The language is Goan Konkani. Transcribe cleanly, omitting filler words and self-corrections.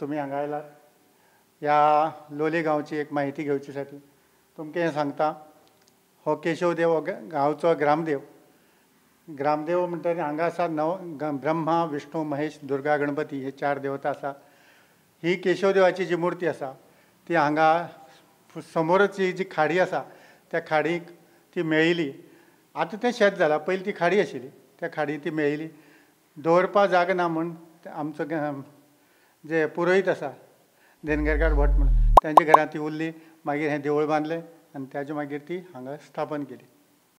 तुमी हांगा आयलात ह्या लोलयें गांवची एक म्हायती घेवचे साठी. तुमकां हें सांगता, हो केशवदेव हो गांवचो ग्रामदेव. ग्रामदेव म्हणटकीर हांगा आसा नव ब्रह्मा, विष्णू, महेश, दुर्गा, गणपती हे 4 देवता आसा. ही केशवदेवाची जी मुर्ती आसा ती हांगा समोरच ही जी खाडी आसा त्या खाडीक ती मेळिल्ली. आतां तें शेत जालां, पयलीं ती खाडी आशिल्ली, त्या खाडी ती मेळिल्ली. दवरपा जागो ना म्हूण आमचो जे पुरोहीत आसा देनगरकार भट म्हूण, तांच्या घरांत ती उरली. मागीर हें देवूळ बांदलें आनी ताजे मागीर ती हांगा स्थापन केली.